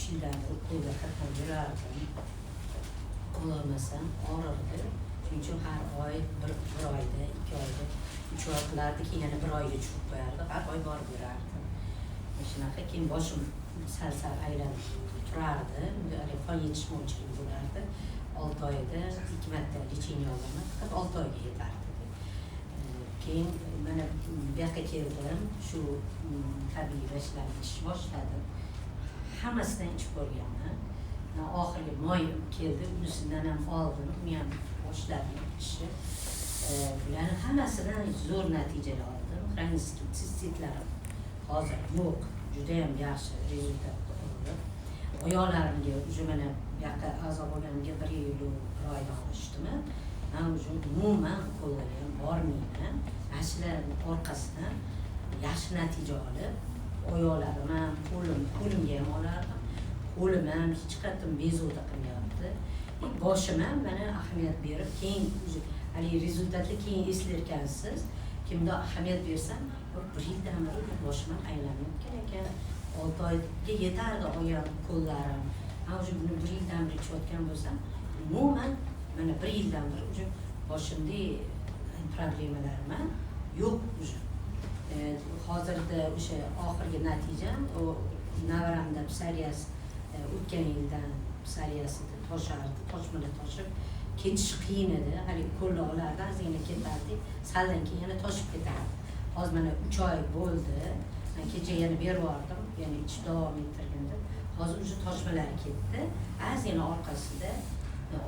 3 yildan beri ukolga qatnab yurardim. Ukol olmasam og'rirdi. Shuning uchun har oy bir oyda, 2 oyda, 3 oy qilardi, keyin yana bir oyga tushib qo'yardi. Har oy borib yurardim. Shunaqa, keyin boshim sal sal aylanib turardi. Haligi qon yetishmovchilik bo'lardi. 6 oyda ikki marta лечение olaman, faqat 6 oyga yetardi. Keyin mana bu yoqqa keldim, shu tabiiy vashlarni ichishni boshladim. Hammasidan ichib ko'rganman. Oxirgi moy keldi, unisidan ham oldim, uni ham boshladim ichishni. Bularni hammasidan zo'r natijalar oldim. Хронический sistitlarim hozir yo'q, judayam yaxshi результат oldim. Oyoqlarimga уже mana bu yoqqa a'zo bo'lganimga bir yilu bir oydan oshdimi, man уже umuman ukollarga ham bormayman. Mana shularni orqasidan yaxshi natija olib, oyoqlarim ham, qo'lim, qo'limga ham olardim, qo'lim ham hech qatim bezovta qilmayapti. И boshim ham mana ahamiyat berib, keyin уже haligi результат lar keyin eslarkansiz, kimda ahamiyat bersam, bir yildan beri boshim ham aylanmayotgan ekan. 6 oyga yetardi olgan ukollarim. Man уже buni bir yildan beri ichayotgan bo'lsam, umuman mana bir yildan beri уже boshimda problemalarim ham yo'q уже. Hozirda o'sha oxirgi natijam, u navaramda psoriaz, o'tgan yildan psoriazida toshardi, toshmalar toshib ketish qiyin edi. Haligi ukollar olardi, ozgina ketardi, saldan keyin yana toshib ketardi. Hozir mana 3 oy bo'ldi, man kecha yana berib yubordim, yana ichib davom ettirgin deb. Hozir уже toshmalari ketdi, ozgina orqasida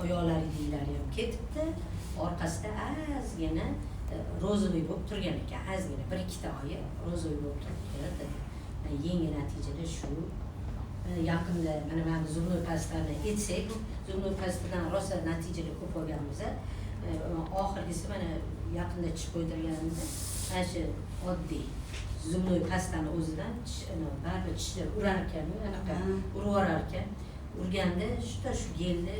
oyoqlari ham ketibdi, orqasida ozgina розовый bo'lib turgan ekan, ozgina bir ikkita oyi розовый bo'lib turibdi dedi. Yangi natijalar shu. Yaqinda mana зубной pastani aytsak, зубной pastadan rosa natijalar ko'p olganmiz. Oxirgisi mana yaqinda tish qo'ydirganimda mana shu oddiy зубной pastani o'zidan baribir tishlar urar ekanu, anaqa urib yuborar ekan. Urganda shu gelni,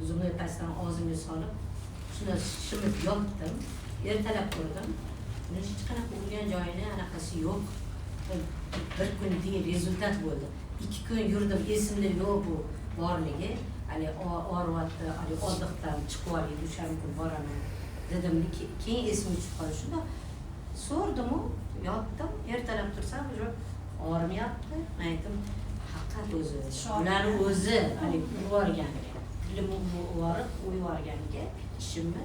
зубной pastani og'zimga solib, shuni shimib yotdim. Ertalab turdim, uni hech qanaqa urgan joyini anaqasi yo'q. Bir kunlik результат bo'ldi. 2 kun yurdim, esimda yo'q bu borligi. Haligi og'riyapti, haligi отдых dan chiqib olay, dushanba kuni boraman dedim. Keyin esimga tushib qoldi. Shunda so'rdimu yotdim. Ertalab tursam, уже og'rimayapti. Man aytdim, haqiqat o'zi bularni o'zi haligi urib yuborganiga, tilimni urib yuborib, urib yuborganiga tishimni,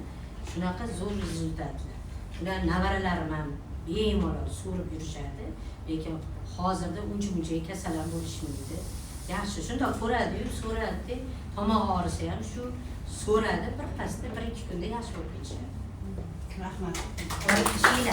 shunaqa zo'r результат lar. Ular nevaralarim ham bemalol so'rib yurishadi, lekin hozirda uncha muncha kasal ham bo'lishmaydi. Yaxshi, shundoq ko'radiyu, so'radida, tomoq og'risa ham shu so'radi, birpasda, bir ikki kunda yaxshi bo'lib ketishadi. Rahmat. Ishinglar.